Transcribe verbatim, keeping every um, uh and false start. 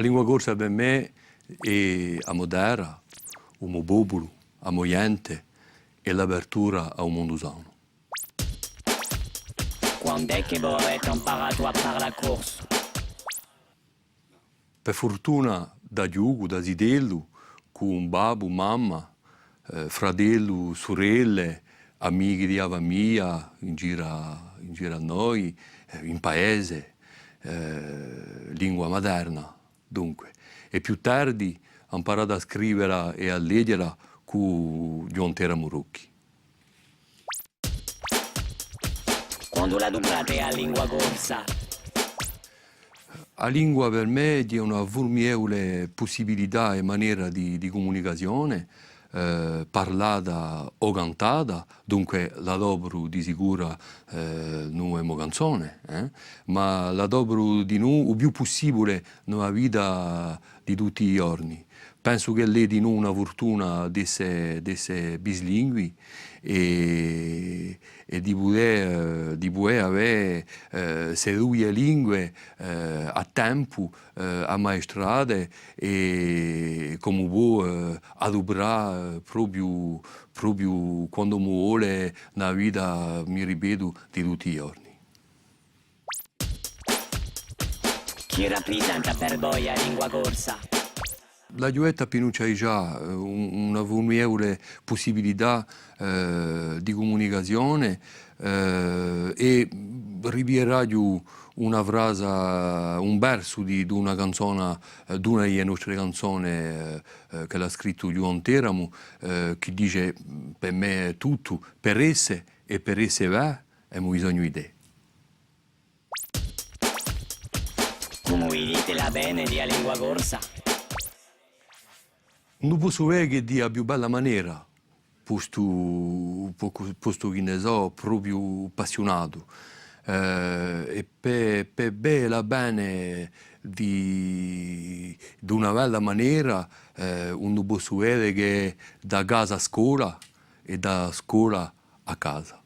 A lingua corsa per mè hè a mo terra, u mo populu, a mo ghjente è l'apertura à u mondu sanu. Quand'hè chì vo avete amparatu à parlà corsu? Per furtuna da chjucu, da zitellu, cù un babbu, mamma, eh, fratellu, surelle, amichi di a famiglia, in giru, in giru à noi, eh, in paese, eh, lingua materna, dunque. È più tardi aghju amparatu à scrivela è à leghjela cù Ghjuvan Teramu Rocchi. Quandu l'aduprate a lingua corsa? A lingua per mè hè una furmidevule pussibilità è manera di, di cumunicazione, eh, parlata o cantata, dunque l'adopru di sicuru, eh, in e mo canzone, eh, ma l'adopru dinù u più pussibule in a vita di tutti i ghjorni. Pensu ch'ellu hè dinù una furtuna d'esse, d'esse bislingui è, è di pudè, eh, di pudè avè, eh, ste duie lingue, eh, à tempu, eh, ammaestrate è ch'omu pò, eh, aduprà, eh, propiu, propiu quand'omu vole, in a vita, mi ripetu, di tutti i ghjorni. Chì raprisenta per voi a lingua corsa? L'aghju detta, Pinuccia, hè digià, eh, un, una furmidevule pussibilità, eh, di cumunicazione, eh, è ripiglieraghju una frasa, un versu di, d'una canzona, eh, d'una di e nostre canzone, eh, eh, ch'ellu hà scrittu Ghjuvan Teramu, eh, chì dice: per mè hè tuttu, per esse è per esse bè, emu bisognu di tè. Cumu vidite l'avvene di a lingua corsa? Ùn u possu vede chè di a più bella manera, postu, po-, postu chì ne sò propiu appassiunatu. Eh, è pè, pè vede l'avvene di, d'una bella manera, eh, ùn u possu vede chè da casa à scola è da scola à casa.